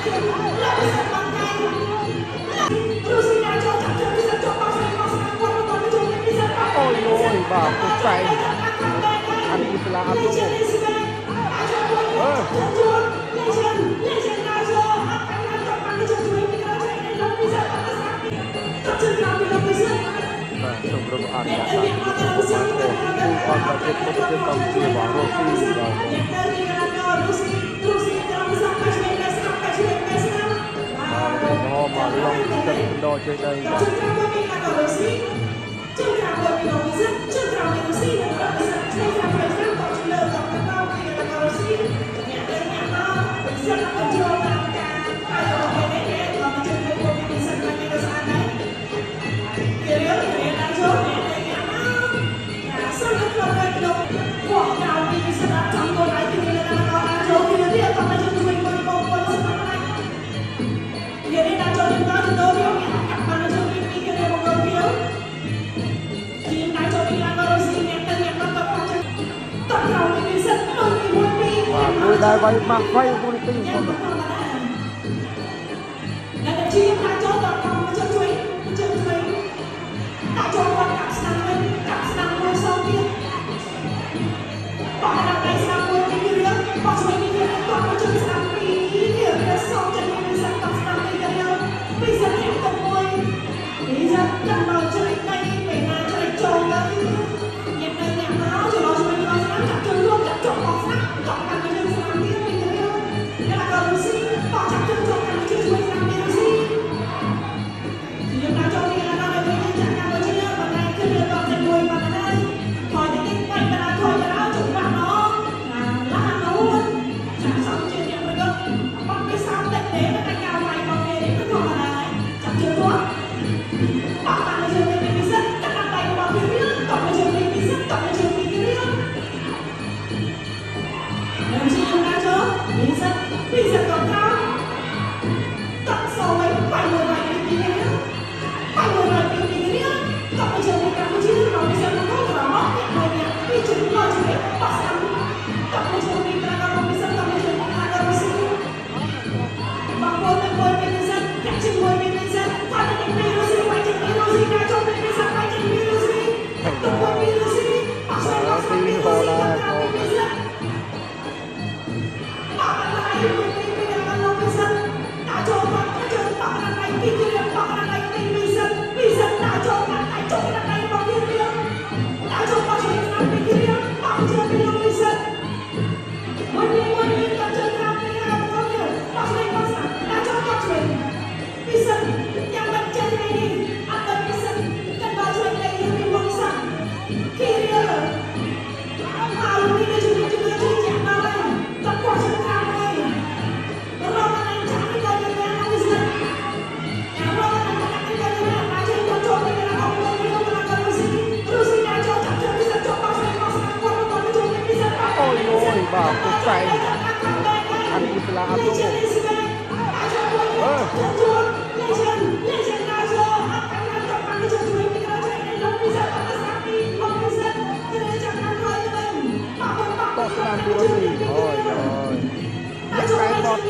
អូយអូយបាទពុកែងអានអ៊ីស្លាអាប់ដូអឺបាទសូមរំអនុញ្ញាតដល់ពុកម៉ែបងប្អូនអន្តរជាតិពុកប្រទេសកម្ពុជាបាទរស់ស៊ីបាទបាទហមមកឡងទឹកដកជ័យដីបាទមួយដែរវាយម៉ាក់វាយមួយទីបង បាទទីហោដែរបងអូយអូយបាទពុកែងអានអ៊ីស្លាអាប់ដូអឺតោះស្ដាំពីរស៊ីអូយអូយយ៉ាក់កែបត់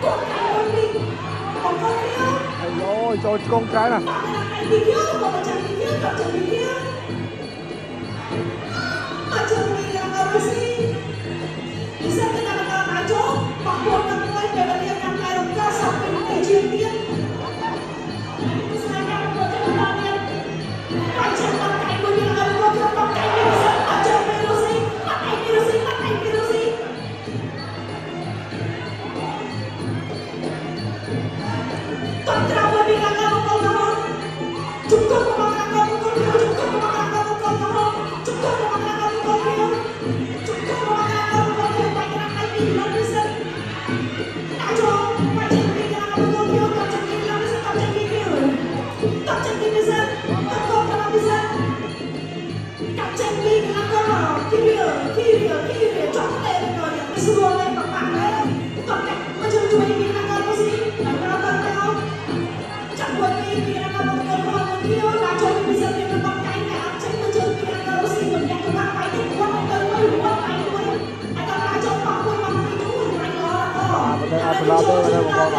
ហើយអូយចូលឆ្កងច្រើនណាស់ បាទអត់ត្រឡប់ទេបងប្អូន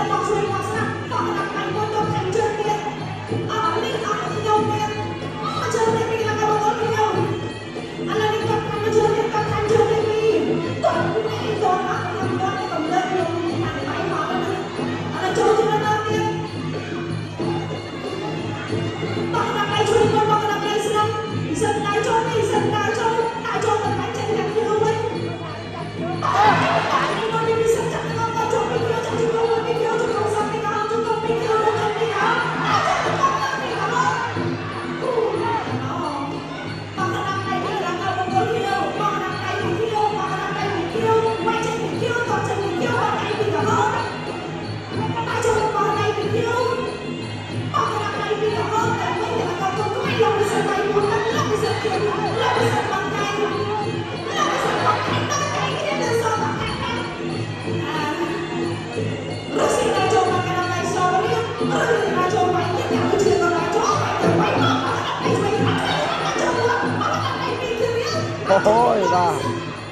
បាទ អូយបាទ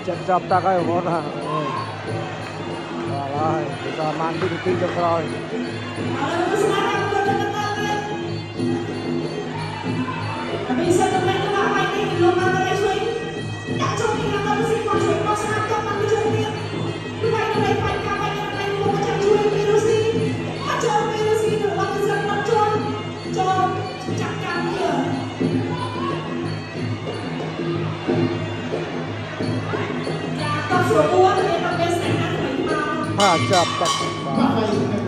ចិត្តចាប់តាក់ហើយបងប្អូនបាទអូយបាទហើយប្រហែលវិនាទីចុងក្រោយបាទចាប់តាក់បាទ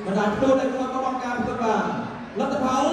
បណ្ដាទូតដែលគាត់ក៏បង្ការផ្ទុកបានលទ្ធផល